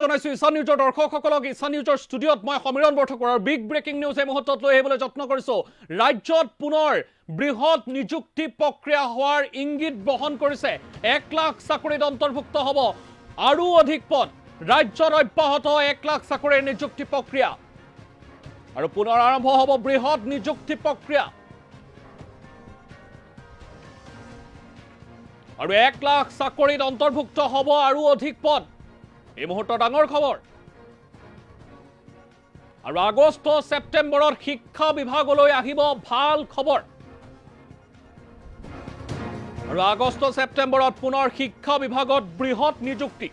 জনাইছো ঈশান নিউজৰ দৰ্শকসকলক। ঈশান নিউজৰ ষ্টুডিঅ'ত মই সমীৰণ বৰঠাকুৰ আৰু বিগ ব্ৰেকিং নিউজ এই মুহূৰ্তত লৈ আহিবলৈ যত্ন কৰিছো। ৰাজ্যত পুনৰ বৃহৎ নিযুক্তি প্ৰক্ৰিয়া হোৱাৰ ইংগিত বহন কৰিছে। 1 লাখ চাকৰিত অন্তৰ্ভুক্ত হ'ব আৰু অধিক পদ। ৰাজ্যত অব্যাহত 1 লাখ চাকৰিৰ নিযুক্তি প্ৰক্ৰিয়া আৰু পুনৰ আৰম্ভ হ'ব বৃহৎ নিযুক্তি প্ৰক্ৰিয়া আৰু 1 লাখ চাকৰিত অন্তৰ্ভুক্ত হ'ব আৰু অধিক পদ। এই মুহূৰ্তৰ ডাঙৰ খবৰ। আৰু আগষ্ট ছেপ্টেম্বৰত শিক্ষা বিভাগলৈ আহিব ভাল খবৰ আৰু আগষ্ট ছেপ্টেম্বৰত পুনৰ শিক্ষা বিভাগত বৃহৎ নিযুক্তি।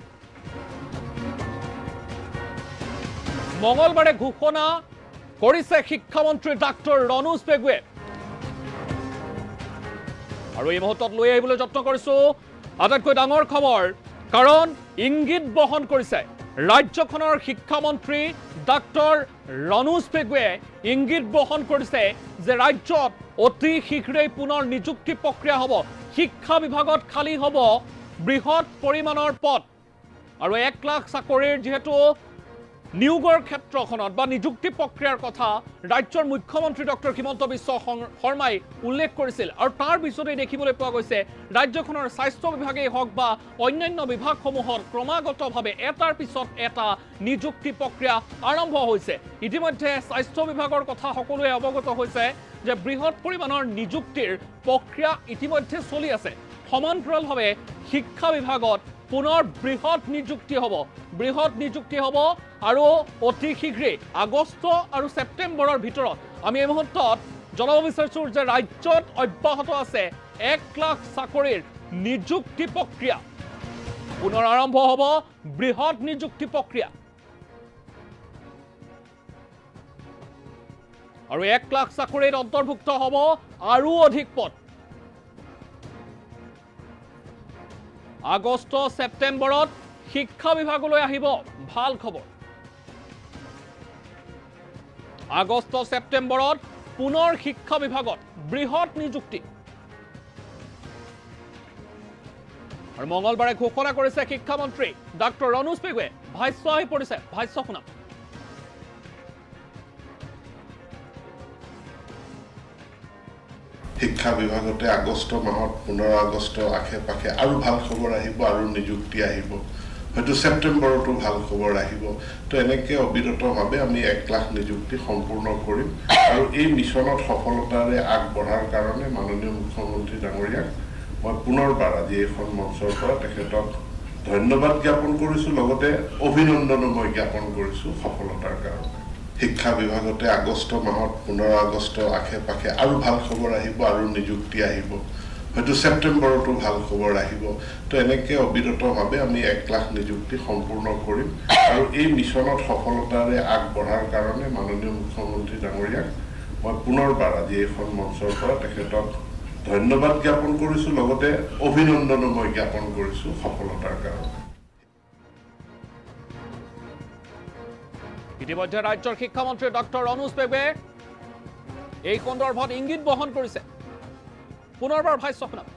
মঙলবাৰে ঘোষণা কৰিছে শিক্ষামন্ত্ৰী ডাক্তৰ ৰণোজ পেগুৱে। আৰু এই মুহূৰ্তত লৈ আহিবলৈ যত্ন কৰিছো আটাইতকৈ ডাঙৰ খবৰ, কাৰণ ইংগিত বহন কৰিছে ৰাজ্যখনৰ শিক্ষামন্ত্ৰী ডাক্তৰ ৰণোজ পেগুৱে। ইংগিত বহন কৰিছে যে ৰাজ্যত অতি শীঘ্ৰেই পুনৰ নিযুক্তি প্ৰক্ৰিয়া হ'ব। শিক্ষা বিভাগত খালী হ'ব বৃহৎ পৰিমাণৰ পদ আৰু 1 লাখ চাকৰিৰ যিহেতু নিয়োগৰ ক্ষেত্ৰখনত বা নিযুক্তি প্ৰক্ৰিয়াৰ কথা ৰাজ্যৰ মুখ্যমন্ত্ৰী ডক্টৰ হিমন্ত বিশ্ব শৰ্মাই উল্লেখ কৰিছিল আৰু তাৰ পিছতেই দেখিবলৈ পোৱা গৈছে ৰাজ্যখনৰ স্বাস্থ্য বিভাগেই হওক বা অন্যান্য বিভাগসমূহত ক্ৰমাগতভাৱে এটাৰ পিছত এটা নিযুক্তি প্ৰক্ৰিয়া আৰম্ভ হৈছে। ইতিমধ্যে স্বাস্থ্য বিভাগৰ কথা সকলোৱে অৱগত হৈছে যে বৃহৎ পৰিমাণৰ নিযুক্তিৰ প্ৰক্ৰিয়া ইতিমধ্যে চলি আছে। সমান্তৰালভাৱে শিক্ষা বিভাগত পুনৰ বৃহৎ নিযুক্তি হ'ব, বৃহৎ নিযুক্তি হ'ব আৰু অতি শীঘ্ৰেই আগষ্ট আৰু ছেপ্টেম্বৰৰ ভিতৰত। আমি এই মুহূৰ্তত জনাব বিচাৰিছোঁ যে ৰাজ্যত অব্যাহত আছে 1 লাখ চাকৰিৰ নিযুক্তি প্ৰক্ৰিয়া। পুনৰ আৰম্ভ হ'ব বৃহৎ নিযুক্তি প্ৰক্ৰিয়া আৰু 1 লাখ চাকৰিত অন্তৰ্ভুক্ত হ'ব আৰু অধিক পদ। আগষ্ট ছেপ্টেম্বৰত শিক্ষা বিভাগলৈ আহিব ভাল খবৰ। আগষ্ট ছেপ্টেম্বৰত পুনৰ শিক্ষা বিভাগত বৃহৎ নিযুক্তি আৰু মঙলবাৰে ঘোষণা কৰিছে শিক্ষামন্ত্ৰী ডাক্তৰ ৰণোজ পেগুৱে। ভাষ্য আহি পৰিছে, ভাষ্য শুনাম। শিক্ষা বিভাগতে আগষ্ট মাহত 15 আগষ্টৰ আশে পাশে আৰু ভাল খবৰ আহিব আৰু নিযুক্তি আহিব, হয়তো ছেপ্টেম্বৰতো ভাল খবৰ আহিব। তো এনেকৈ অবিৰতভাৱে আমি 1 লাখ নিযুক্তি সম্পূৰ্ণ কৰিম আৰু এই মিছনত সফলতাৰে আগবঢ়াৰ কাৰণে মাননীয় মুখ্যমন্ত্ৰী ডাঙৰীয়াক মই পুনৰবাৰ আজি এইখন মঞ্চৰ পৰা তেখেতক ধন্যবাদ জ্ঞাপন কৰিছোঁ, লগতে অভিনন্দনো মই জ্ঞাপন কৰিছোঁ সফলতাৰ কাৰণে। শিক্ষা বিভাগতে আগষ্ট মাহত 15 আগষ্টৰ আশে পাশে আৰু ভাল খবৰ আহিব আৰু নিযুক্তি আহিব, হয়তো ছেপ্টেম্বৰতো ভাল খবৰ আহিব। তো এনেকৈ অবিৰতভাৱে আমি 1 লাখ নিযুক্তি সম্পূৰ্ণ কৰিম আৰু এই মিছনত সফলতাৰে আগবঢ়াৰ কাৰণে মাননীয় মুখ্যমন্ত্ৰী ডাঙৰীয়াক মই পুনৰবাৰ আজি এইখন মঞ্চৰ পৰা তেখেতক ধন্যবাদ জ্ঞাপন কৰিছোঁ, লগতে অভিনন্দনো মই জ্ঞাপন কৰিছোঁ সফলতাৰ কাৰণে। ইতিমধ্যে ৰাজ্যৰ শিক্ষামন্ত্ৰী ডক্টৰ ৰণোজ পেগুৱে এই সন্দৰ্ভত ইংগিত বহন কৰিছে। পুনৰবাৰ ভাষ্য শুনাম।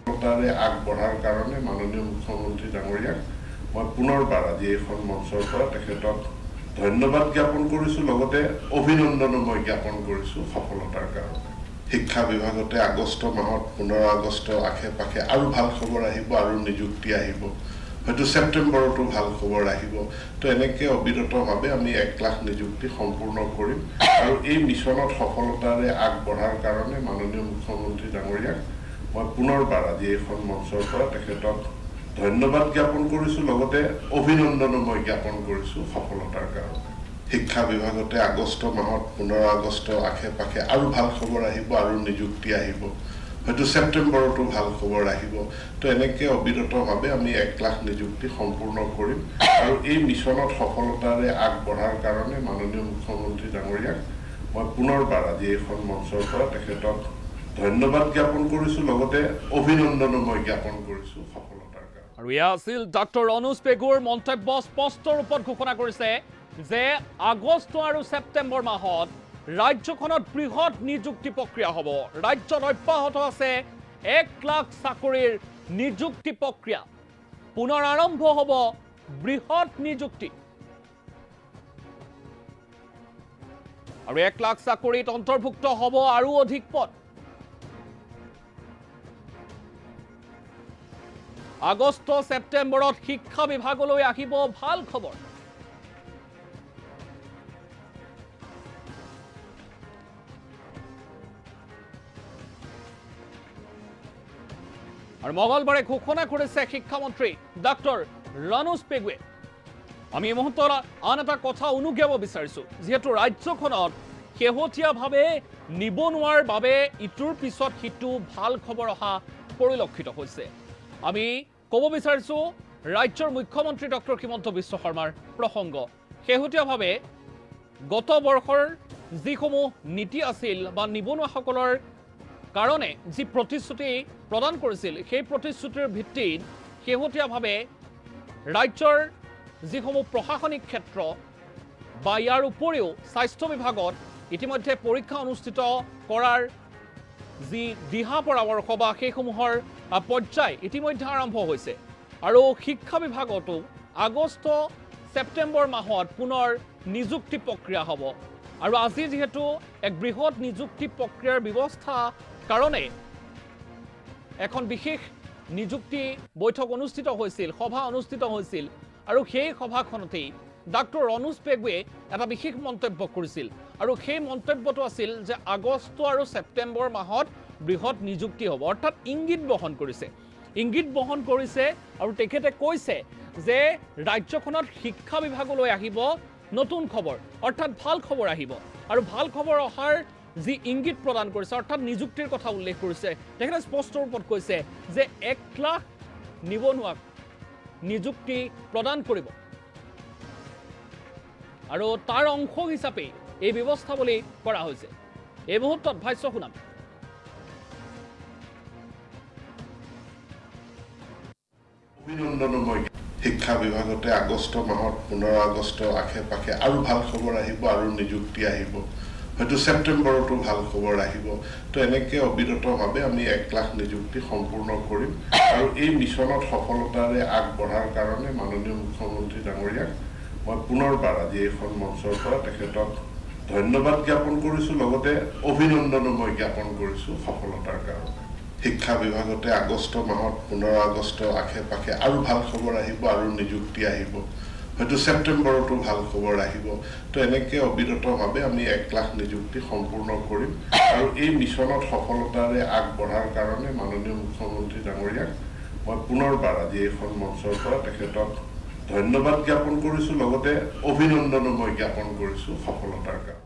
সফলতাৰে আগবঢ়াৰ কাৰণে মাননীয় মুখ্যমন্ত্ৰী ডাঙৰীয়াক মই পুনৰবাৰ আজি এইখন মঞ্চৰ পৰা তেখেতক ধন্যবাদ জ্ঞাপন কৰিছোঁ, লগতে অভিনন্দনো মই জ্ঞাপন কৰিছোঁ সফলতাৰ কাৰণে। শিক্ষা বিভাগতে আগষ্ট মাহত 15 আগষ্টৰ আশে পাশে আৰু ভাল খবৰ আহিব আৰু নিযুক্তি আহিব, হয়তো ছেপ্টেম্বৰতো ভাল খবৰ আহিব। তো এনেকৈ অবিৰতভাৱে আমি 1 লাখ নিযুক্তি সম্পূৰ্ণ কৰিম আৰু এই মিছনত সফলতাৰে আগবঢ়াৰ কাৰণে মাননীয় মুখ্যমন্ত্ৰী ডাঙৰীয়াক মই পুনৰবাৰ আজি এইখন মঞ্চৰ পৰা তেখেতক ধন্যবাদ জ্ঞাপন কৰিছোঁ, লগতে অভিনন্দনো মই জ্ঞাপন কৰিছোঁ সফলতাৰ কাৰণে। শিক্ষা বিভাগতে আগষ্ট মাহত 15 আগষ্টৰ আশে পাশে আৰু ভাল খবৰ আহিব আৰু নিযুক্তি আহিব, হয়তো ছেপ্টেম্বৰতো ভাল খবৰ আহিব। তো এনেকৈ অবিৰতভাৱে আমি 1 লাখ নিযুক্তি সম্পূৰ্ণ কৰিম আৰু এই মিছনত সফলতাৰে আগবঢ়াৰ কাৰণে মাননীয় মুখ্যমন্ত্ৰী ডাঙৰীয়াক মই পুনৰবাৰ আজি এইখন মঞ্চৰ পৰা তেখেতক ধন্যবাদ জ্ঞাপন কৰিছোঁ, লগতে অভিনন্দনো মই জ্ঞাপন কৰিছোঁ সফলতাৰ কাৰণে। আৰু এয়া আছিল ডাক্তৰ ৰণোজ পেগুৰ মন্তব্য। স্পষ্ট ৰূপত ঘোষণা কৰিছে যে আগষ্ট আৰু ছেপ্টেম্বৰ মাহত ৰাজ্যখনত বৃহৎ নিযুক্তি প্ৰক্ৰিয়া হ'ব। ৰাজ্যত অব্যাহত আছে 1 লাখ চাকৰিৰ নিযুক্তি প্ৰক্ৰিয়া। পুনৰ আৰম্ভ হ'ব বৃহৎ নিযুক্তি। আৰু 1 লাখ চাকৰিত অন্তৰ্ভুক্ত হ'ব আৰু অধিক পদ। আগষ্ট ছেপ্টেম্বৰত শিক্ষা বিভাগলৈ আহিব ভাল খবৰ। আৰু মঙ্গলবাৰে ঘোষণা কৰিছে শিক্ষামন্ত্ৰী ডাক্তৰ ৰণোজ পেগুৱে। আমি এই মুহূৰ্তত আন এটা কথা উনুকিয়াব বিচাৰিছো, যিহেতু ৰাজ্যখনত শেহতীয়াভাৱে নিবনুৱাৰ বাবে ইটোৰ পিছত সিটো ভাল খবৰ অহা পৰিলক্ষিত হৈছে। আমি ক'ব বিচাৰিছো ৰাজ্যৰ মুখ্যমন্ত্ৰী ডক্টৰ হিমন্ত বিশ্ব শৰ্মাৰ প্ৰসংগ। শেহতীয়াভাৱে গত বৰ্ষৰ যিসমূহ নীতি আছিল বা নিবনুৱাসকলৰ কাৰণে যি প্ৰতিশ্ৰুতি প্ৰদান কৰিছিল, সেই প্ৰতিশ্ৰুতিৰ ভিত্তিত শেহতীয়াভাৱে ৰাজ্যৰ যিসমূহ প্ৰশাসনিক ক্ষেত্ৰ বা ইয়াৰ উপৰিও স্বাস্থ্য বিভাগত ইতিমধ্যে পৰীক্ষা অনুষ্ঠিত কৰাৰ যি দিহা পৰামৰ্শ বা সেইসমূহৰ পৰ্যায় ইতিমধ্যে আৰম্ভ হৈছে। আৰু শিক্ষা বিভাগতো আগষ্ট ছেপ্টেম্বৰ মাহত পুনৰ নিযুক্তি প্ৰক্ৰিয়া হ'ব। আৰু আজি যিহেতু এক বৃহৎ নিযুক্তি প্ৰক্ৰিয়াৰ ব্যৱস্থা কাৰণে এখন বিশেষ নিযুক্তি বৈঠক অনুষ্ঠিত হৈছিল, সভা অনুষ্ঠিত হৈছিল। আৰু সেই সভাখনতেই ডাক্তৰ ৰণোজ পেগুৱে এটা বিশেষ মন্তব্য কৰিছিল। আৰু সেই মন্তব্যটো আছিল যে আগষ্ট আৰু ছেপ্টেম্বৰ মাহত বৃহৎ নিযুক্তি হ'ব, অৰ্থাৎ ইংগিত বহন কৰিছে, ইংগিত বহন কৰিছে। আৰু তেখেতে কৈছে যে ৰাজ্যখনত শিক্ষা বিভাগলৈ আহিব নতুন খবৰ, অৰ্থাৎ ভাল খবৰ আহিব। আৰু ভাল খবৰ অহাৰ যি ইংগিত প্ৰদান কৰিছে, অৰ্থাৎ নিযুক্তিৰ কথা উল্লেখ কৰিছে, তেখেতে স্পষ্ট ৰূপত কৈছে যে 1 লাখ নিবনুৱাক নিযুক্তি প্ৰদান কৰিব। আৰু তাৰ অংশ হিচাপে এই ব্যৱস্থাৱলী কৰা হৈছে। এই মুহূৰ্তত ভাষ্য শুনাম। অভিনন্দনো মই শিক্ষা বিভাগতে আগষ্ট মাহত 15 আগষ্ট আশে পাশে আৰু ভাল খবৰ আহিব আৰু নিযুক্তি আহিব, হয়তো ছেপ্টেম্বৰতো ভাল খবৰ আহিব। তো এনেকৈ অবিৰতভাৱে আমি 1 লাখ নিযুক্তি সম্পূৰ্ণ কৰিম। আৰু এই মিছনত সফলতাৰে আগবঢ়াৰ কাৰণে মাননীয় মুখ্যমন্ত্ৰী ডাঙৰীয়াক মই পুনৰবাৰ আজি এইখন মঞ্চৰ পৰা তেখেতক ধন্যবাদ জ্ঞাপন কৰিছোঁ, লগতে অভিনন্দনো মই জ্ঞাপন কৰিছোঁ সফলতাৰ কাৰণে। শিক্ষা বিভাগতে আগষ্ট মাহত 15 আগষ্ট আশে পাশে আৰু ভাল খবৰ আহিব আৰু নিযুক্তি আহিব, হয়তো ছেপ্টেম্বৰতো ভাল খবৰ আহিব। তো এনেকৈ অবিৰতভাৱে আমি 1 লাখ নিযুক্তি সম্পূৰ্ণ কৰিম। আৰু এই মিছনত সফলতাৰে আগবঢ়াৰ কাৰণে মাননীয় মুখ্যমন্ত্ৰী ডাঙৰীয়াক মই পুনৰবাৰ আজি এইখন মঞ্চৰ পৰা তেখেতক ধন্যবাদ জ্ঞাপন কৰিছোঁ, লগতে অভিনন্দনো মই জ্ঞাপন কৰিছোঁ সফলতাৰ কাৰণে।